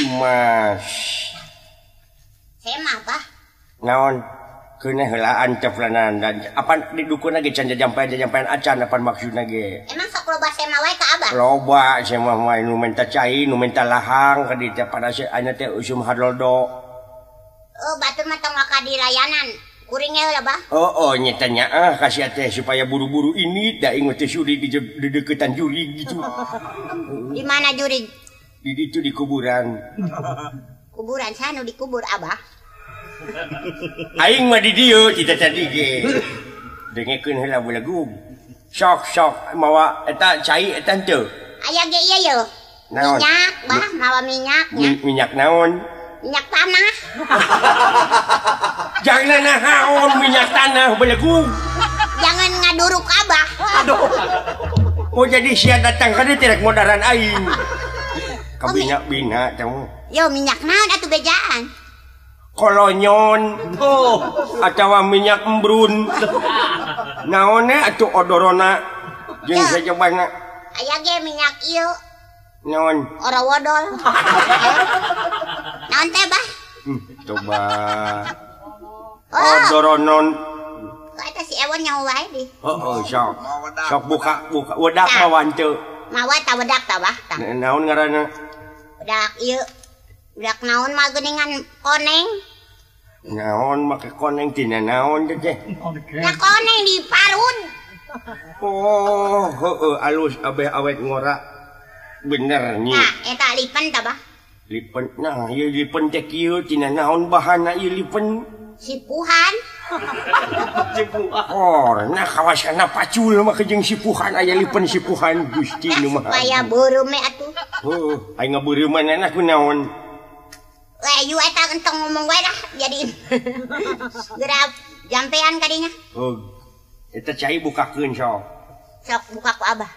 Imas. Semah bah. Naon? Keuneh heula antep lanan dan apan di dukun ge can jajampean acan apan maksudna ge. Emang sok loba semah wae ka abah? Loba semah mah nu menta cai, nu menta lahang ka dieu teh pada anya teh usum haroldo. Oh, batur mah tong waka di layanan. Kuring heula bah. Oh, oh nya teh nya ah kasih teh supaya buru-buru ini da ingat teh suri di deketan jurig gitu. Di mana jurig? Di ditu di kuburan. Kuburan sana dikubur abah. Aing mah di dieu kita tadi ge. Dengekeun heula belegug. Sok sok mawa eta cai eta henteu. Aya ge ieu yeuh. Minyak bah mawa minyak nya. Minyak naon? Minyak tanah. Jangan naon minyak tanah belegug. Jangan ngaduruk abah. Aduh. Oh jadi sia datang ka dieu teh rek modaran aing. Kabina-bina teh. Yo minyak naon atuh bejaan? Kolonyon oh atawa minyak embrun naonnya atuh odorona jeung sajabana aya ge minyak ieu naon ora wodol naon teh bah coba odoronon eta si Ewon nyaho wae di oh sok sok buka buka wedak mawa henteu mawa ta wedak ta bah tah naon ngaranna wedak ieu Udah naon mah geuningan koneng. Naon make koneng tina naon teh? Ya koneng di parun. Oh, heueuh alus abeh awet ngora. Bener nyi. Nah, eta lipen tah bah. Lipen nah ieu lipen teh kieu tina naon bahanna ieu lipen? Sipuhan. Sipuhan. Oh, nah kawasana pacul mah jeung sipuhan aya lipen sipuhan Gusti nu maha. Supaya beureum we atuh. Heueuh, aing ngabeureuman ku naon? Weh, yu eta entong ngomong wae lah jadi gerap jampean kadinya. Oh, eta cai bukakeun sok. Sok buka ku abah.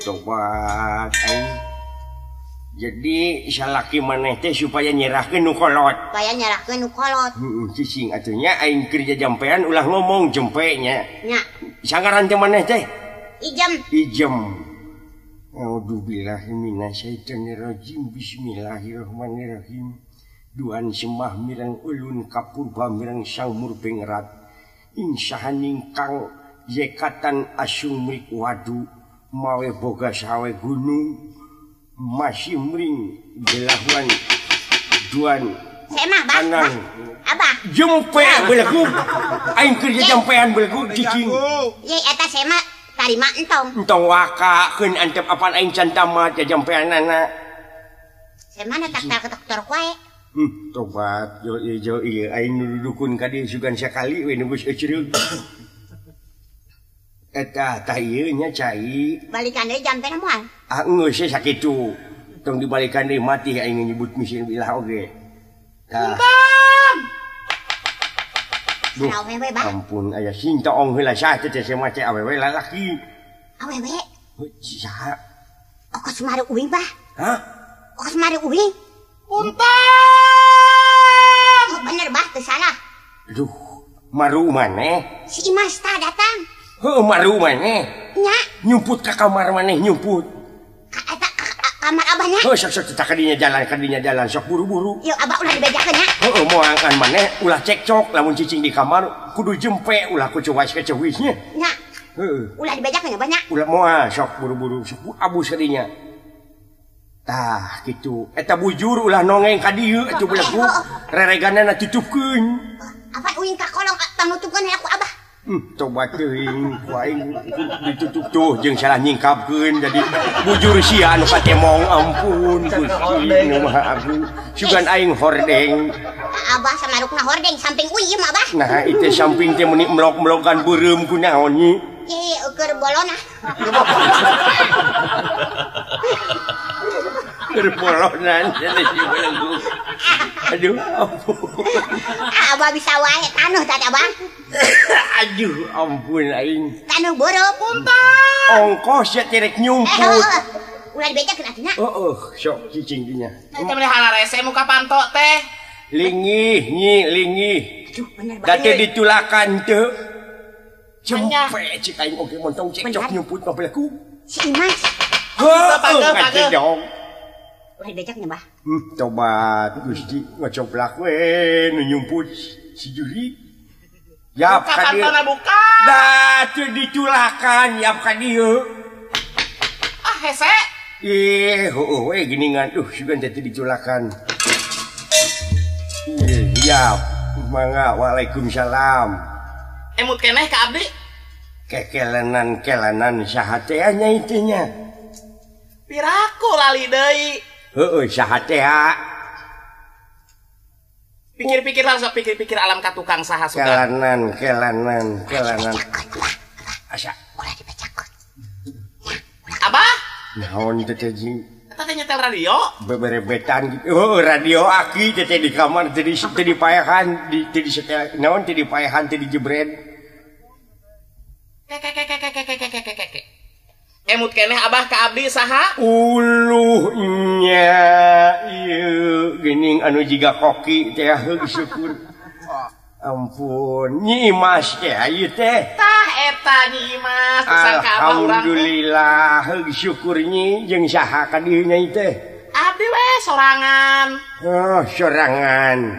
Tobat aing. Jadi salaki maneh teh supaya nyerahkeun nu kolot. Supaya nyerahkeun nu kolot. Heeh, cicing atuh nya aing keur jampean ulah ngomong jempe nya. Nya. Sangaran teh maneh teh? Ijem. Ijem. A'udzubillahi minasyaitonirrajim. Bismillahirrahmanirrahim. Duan semah mireng ulun kapurba mireng sang murbengrat. Insahaning kang yekatan asung mrik wadu mawe boga sawe gunung masih mring belahuan duan semah bah abah jempe belegug aing keur jampean belegug cicing ye eta semah tarima entong. Entong waka keun antep apan aing can tamat jajampeanana. Semana tak tak dokter wae. Tobat yo ieu ieu aing nu dudukun ka dieu sugan sakali we nu geus ecereug. Eta tah ieu nya cai. Balikan deui jampean moal. Ah geus sakitu. Tong dibalikan deui mati aing nyebut misin bilah oge. Tah. Duh, ampun aya sintoong heula sah teh semua teh awewe lalaki. Awewe? Saha? Okos mari uing bah. Hah? Okos mari uing. Punten. Oh, bener bah. Salah. Aduh, maru maneh? Si Imas tah datang. Heuh, maru maneh. Nya. Nyumput ka kamar maneh nyumput. Ka eta kamar abahnya. Heuh, sok sok tah kadinya jalan sok buru-buru. Yuk abah ulah dibejakeun nya. Heuh, moal maneh ulah cekcok lamun cicing di kamar kudu jempe ulah kucuwas kecewisnya. Nya. Heuh. Ulah dibejakeun nya banyak. Ulah moal sok buru-buru sok abus kadinya. Tah kitu. Eta bujur ulah nongeng ka dieu atuh belegu. Rereganana tutupkeun. Apa uing ka kolong panutupkeun aku abah. Coba teuing ku aing ditutup tuh jeung salah nyingkapkeun jadi bujur sia anu katemong ampun Gusti nu Maha Agung. Sugan aing hordeng. Abah samarukna hordeng samping uing ieu mah abah. Nah itu samping teh meuni melok-melokan beureum ku naon nyi. Ye ukur bolona. Berbolonan jadi si belenggu. Aduh, ampun. Abah bisa wae tanuh tadi abah. Aduh, ampun aing. Tanuh beureum punten. Ongkos ya tirek nyumput. Ulah dibejakeun atuh nya. Heeh, sok cicing dinya. Teh meni halarese muka panto teh. Lingih nyi, lingih. Aduh, bener banget. Da teh ditulakan teu. Cempe cik aing oge montong cekcok nyumput mah belaku. Si Imas. Heuh, pageuh. Ulah dibejak nya, Bah. Tobat Gusti ngocoblak we nu nyumput si Juri. Yap ka dieu. Buka. Da teu ditulakan yap ka dieu. Ah hese. Ih, heueuh we geuningan. Sugan teh ditulakan. Yap, mangga waalaikumsalam. Emut keneh ka abdi? Kekelenan-kelenan saha teh nya ieu nya. Piraku lali deui. Heeh, saha teh? Pikir-pikir lah sok pikir-pikir alam ka tukang saha sugan. Kelanan. Asa ulah dibejakeun. Abah? Naon teh teh jeung? Eta teh nyetel radio? Beberebetan gitu. Heuh, radio aki teh di kamar teh dipaehan, di teh disetel naon teh dipaehan teh dijebret. Keke. Emut keneh abah ka abdi saha? Uluh nya ieu geuning anu jiga koki teh heuh syukur. Ampun, Nyi Imas teh ieu teh. Tah eta Nyi Imas sangka abah urang. Alhamdulillah heuh syukur nyi jeung saha ka dieu nya teh? Abdi we sorangan. Oh, sorangan.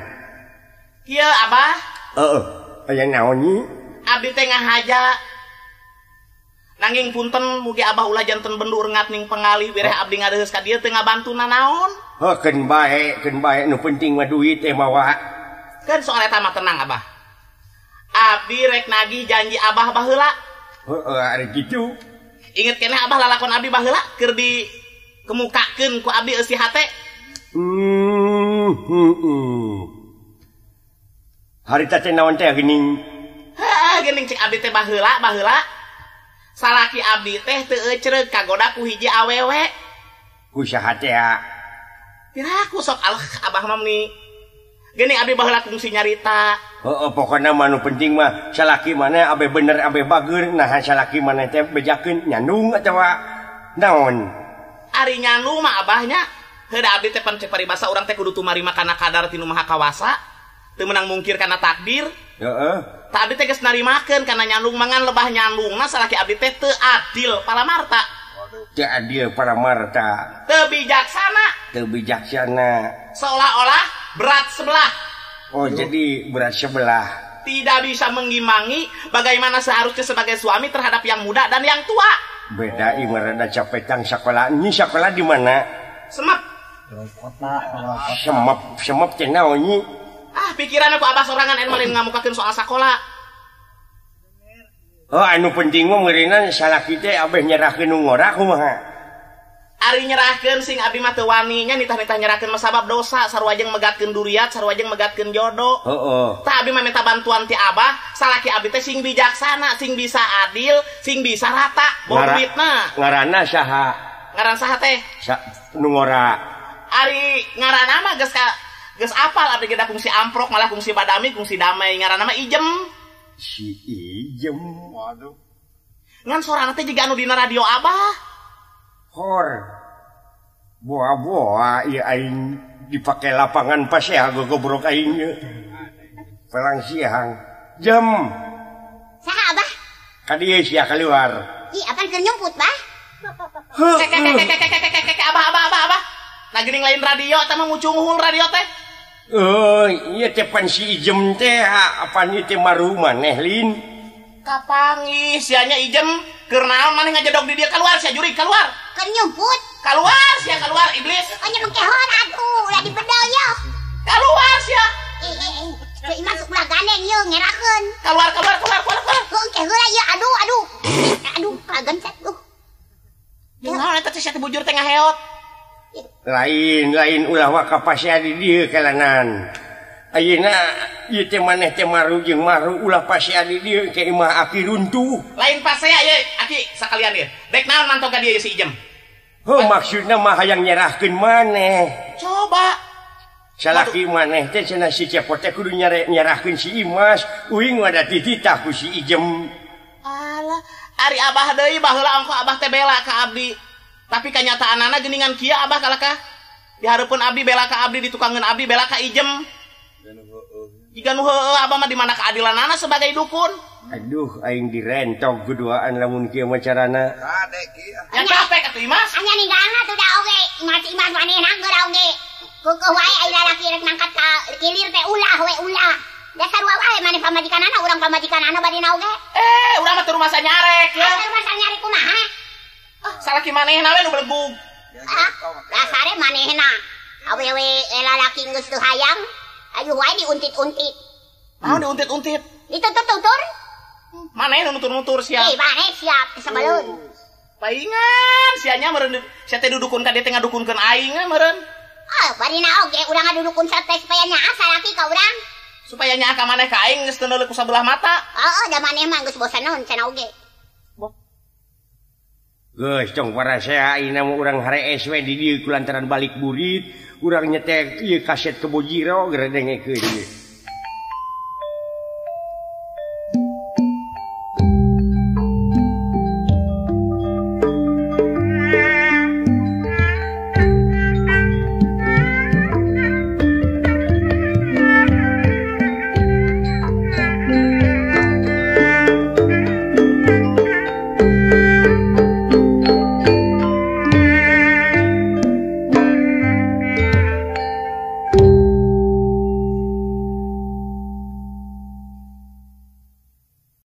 Kieu abah? Heeh, aya naon nyi? Abdi teh ngahaja. Nanging punten mugi abah ulah janten bendu rengat ning pengalih wireh abdi ngadeheus ka dieu teu ngabantu nanaon. Heuh keun bae nu penting mah duit teh mawa. Keun soal eta mah tenang abah. Abdi rek nagih janji abah baheula. Heueuh ari kitu. Inget keneh abah lalakon abdi baheula keur dikemukakeun ku abdi eusi hate. Harita teh naon teh geuning? Heueuh geuning cek abdi teh baheula. Salaki abdi teh teu ecreug kagoda ku hiji awewe. Ku saha teh? Piraku sok alah abah mah ni. Geuning abdi baheula kungsi nyarita. Heeh, pokona mah nu penting mah salaki maneh abe bener abe bager, nah salaki maneh teh bejakeun nyandung atawa naon. Ari nyandung mah abahnya. Heuh da abdi teh pan cek paribasa urang teh kudu tumarima kana kadar ti nu Maha Kawasa. Teu meunang mungkir kana takdir. Heeh. Ta abdi teh geus narimakeun kana nyandung mangan lebah nyandungna salaki abdi teh teu adil palamarta. Teu adil palamarta. Teu bijaksana. Teu bijaksana. Seolah-olah berat sebelah. Oh, jadi berat sebelah. Tidak bisa mengimbangi bagaimana seharusnya sebagai suami terhadap yang muda dan yang tua. Beda ieu mah rada capetang sakola. Nyi sakola di mana? Semep. Semep, semep teh naon nyi? Ah, pikiran aku abah sorangan anu lain ngamukakeun soal sakola. Oh, anu penting mah meureunna salaki teh abeh nyerahkeun nu ngora kumaha? Ari nyerahkeun sing abdi mah teu wani nya nitah-nitah nyerahkeun mah sabab dosa, sarua jeung megatkeun duriat, sarua jeung megatkeun jodoh. Heeh. Tah abdi mah minta bantuan ti abah, salaki abdi teh sing bijaksana, sing bisa adil, sing bisa rata, bawa duitna. Ngaranna saha? Ngaran saha teh? Nu ngora. Ari ngaranna mah geus ka geus apal abdi ge da kungsi amprok malah kungsi badami kungsi damai ngaranna mah Ijem. Si Ijem. Waduh. Ngan sorana teh jiga anu dina radio abah. Hor. Boa-boa ieu aing dipake lapangan pasea gogobrok aing ieu. Pelang siang. Jam. Saha Abah? Ka dieu sia keluar. Ih, apaan keur nyumput, Bah? Kek abah abah abah abah. Nah geuning lain radio eta mah ngucunghul radio teh. Oh, ieu teh pan si Ijem teh apaan ieu teh maru maneh lin. Kapanggih sianya Ijem keur naon maneh ngajedog di dieu keluar sia jurig keluar. Keur nyumput. Keluar sia keluar iblis. Oh nya mengkehon atuh ulah dibedel ye. Keluar sia. Eh. Si Imas ulah gandeng ye ngerakeun. Keluar keluar keluar keluar keluar. Heuh ke heula ieu aduh aduh. Aduh kagencet duh. Jeung naon eta teh sia teh bujur teh ngaheot. Lain lain ulah waka pasea di dieu kalanan. Ayeuna ieu teh maneh teh maru jeung maru ulah pasea di dieu ke imah aki runtuh. Lain pasea ye aki sakalian ye. Dek naon mantong ka dieu si Ijem? Heuh maksudna mah hayang nyerahkeun maneh. Coba. Salaki maneh teh cenah si Cepot teh kudu nyerahkeun si Imas, uing mah da tititah ku si Ijem. Alah, ari abah deui baheula ongko abah teh bela ka abdi. Tapi kanyataanana geuningan kieu abah kalakah? Di hareupeun abdi bela ka abdi, ditukangeun abdi bela ka Ijem. Jiga nu heueuh abah mah di mana keadilanana sebagai dukun? Aduh, aing direntog keduaan lamun kieu mah carana. Kade kieu. Ya capek atuh Imas. Anya ninggalna tuh da oge, Imas Imas manehna geura oge. Keukeut wae ai lalaki rek nangkat ka kilir teh ulah we ulah. Dasar wae maneh pamajikanana urang pamajikanana badina oge. Eh, urang mah teu rumasa nyarek ya. Asa rumasa nyarek kumaha? Ah, salaki manehna we nu belegug. Ah, dasare manehna. Awewe lalaki geus teu hayang, ayu wae diuntit-untit. Naon diuntit-untit? Ditutur-tutur. Maneh nu nutur-nutur sia. Ih, maneh siap sebelun. Paingan sianya meureun sia teh dudukun ka dieu teh ngadukunkeun aing meureun. Ah, barina oge urang ngadudukun sate supaya nyaah salaki ka urang. Supaya nyaah ka maneh ka aing geus teu neuleuh ku sabelah mata. Heeh, da maneh mah geus bosaneun cenah oge. Geus tong parasea ayeuna mah urang harees we di dieu kulantaran balik burit, urang nyetek ieu kaset Kebo Jiro geura dengekeun ieu.